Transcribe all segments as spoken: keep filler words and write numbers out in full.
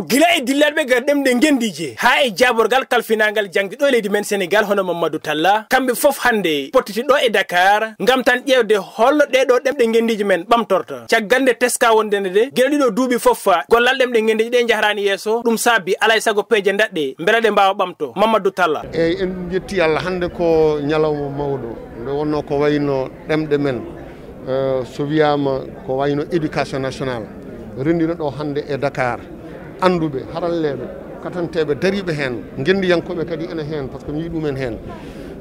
Gila e dillalɓe gar ɗemɗe ngendiije, haa e jaaborgal kalfinaangal jaŋde ɗo e leydi men Senegaal, hono Mamadou Talla, kamɓe fof hannde pottiti ɗo e Dakar, ngam tan ƴeewde holno ɗee ɗoo ɗemɗe ngendiije men ɓamtorta. Caggal nde teska wonde nde, gila ɗiɗo duuɓi fof, gollal ɗemɗe ngendiije ɗe njahraani yeeso, ɗum saabi alaa e sago peeje ndaɗɗe, mbela ɗe mbaawa ɓamto. Mamadou Talla. Eyi, en njetti Allah, hannde ko ñalawma mawɗo, nde wonnoo ko wayno ɗemɗe men, eh, so wiyaama ko wayno éducation nationale, renndino ɗo hannde e Dakar. Annduɓe, haralleeɓe, katanteeɓe, dariiɓe heen, ngenndiyankooɓe kadi ene heen, par ce que mi yii ɗumen heen.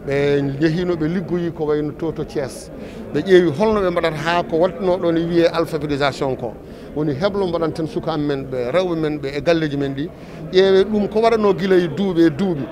Ɓe njehiino, ɓe liggoyi ko wayno to, to Thiès. Ɓe ƴeewi holno ɓe mbaɗata haa ko waɗnoo ɗo ne wiyee alphabétisation ko. Woni heblo mbaɗanten sukaaɓe men ɓe, rewɓe men ɓe e galleeji men ɗi. Ƴeewee ɗum ko waɗanoo gila e duuɓi e duuɓi.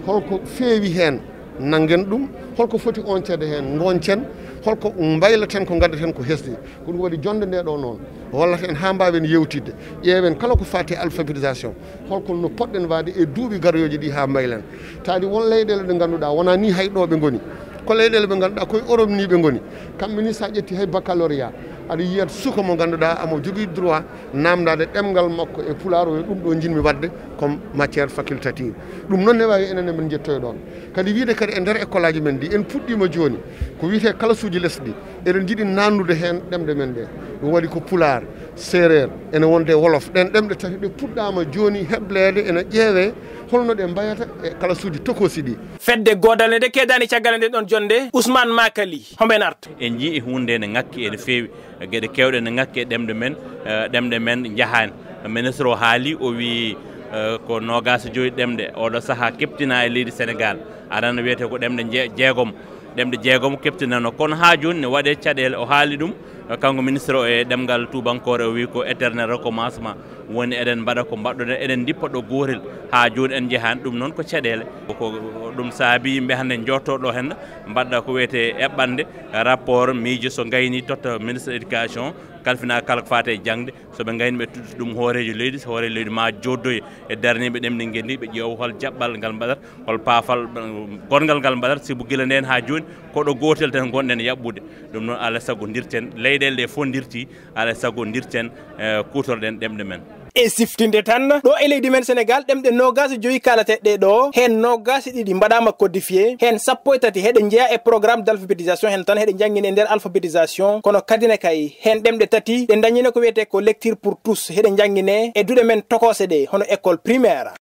Holko feewi heen? Nanngen ɗum. Holko foti oñceede heen? Ngoñcen. Holko mbaylaten ko ngaddaten ko hesɗi? Ko ɗum waɗi jonnde nde ɗo noon wallata en haa mbaawen yewtidde. Ƴeewen kala ko faati e alphabétisation. Holko no poɗɗen waɗde e duuɓi garooji ɗi haa mbaylen? Taadi won leyɗeele ɗe ngannduɗaa wonaa ni hay ɗo ɓe ngoni. Ko leyɗeele ɓe ngannduɗaa koye Europe ni ɓe ngoni. Kamɓe ni so a ƴetti hay baccalauréat, aɗa yiyat suka mo ngannduɗaa amo jogii droit naamndaade ɗemngal makko e pulaar, o ɗum ɗo njiɗmi waɗde comme matière facultative. Ɗum noon ne waawi enen emin njettoya ɗoon. Kadi wiyde kadi e nder école aji men ɗi, en puɗɗiima jooni ko wiyetee kalasuuji lesɗi, eɗen njiɗi naatnude heen ɗemɗe men ɗe. Ɗum waɗi ko pulaar, seereer, ene wonde wolof. Ɗeen ɗemɗe tati ɗe puɗɗaama jooni hebleede, ene ƴeewee holno ɗe mbayata e kalasuuji tokoosi ɗi. Fedde goodal nde keedaani caggal nde ɗoon jonnde, Ousmane Makali, hombo en arta. En njii huunde nde ŋakki ene feewi. Geɗe keewɗe ene ŋakki e ɗemɗe men, eh, ɗemɗe men njahaani. Ministre o haali, o wii, eh, ko noogaas e joyi ɗemɗe oɗo sahaa keptinaa e leydi Senegaal. Aɗa anndi wiyetee ko ɗemɗe nje-, jeegom, ɗemɗe jeegom keptinanoo. Kono haa jooni ne waɗee caɗeele. O haali ɗum, eh, kanko ministre o e ɗemngal tuubankoore, o wii ko éternel recommencement. Woni eɗen mbaɗa ko mbaɗɗoɗen, eɗen ndippa ɗo gootel. Haa jooni en njehaani. Ɗum noon ko caɗeele. Ko ɗum saabi yimɓe hannde njottoo ɗo heen, mbaɗa ko wiyetee eɓɓande rapport miijo, so ngayni totta ministre éducation, kalfina kala ko faati e jaŋde. So ɓe ngayni ɓe totta ɗum hooreejo leydi, so hooreejo leydi ma jooɗoy e daraniiɓe ɗemɗe ngenndi, ɓe ƴeewa hol jaɓɓal ngal mbaɗata, hol paafal, eh, gonngal ngal mbaɗata, sibu gila ndeen haa jooni ko ɗo gootel tan ngonɗen yaɓɓude. Ɗum noon alaa sago ndirten, leyɗeele ɗe fof ndirti, alaa sago ndirten, eh, kuutorɗen ɗemɗe men. E siftinde tan, ɗo e leydi men Senegaal, ɗemɗe noogaas e joyi kaalateeɗe ɗo, heen noogaas e ɗiɗi mbaɗaama codifié, heen sappo e tati heɗe njeyaa e programme d'alphabétisation, heen tan heɗe njanngine e nder alphabétisation, kono kadi ne kay, heen ɗemɗe tati ɗe ndañine ko wiyetee ko lecture pour tous, heɗe njanngine e duɗe men tokoose ɗe, hono école primaire.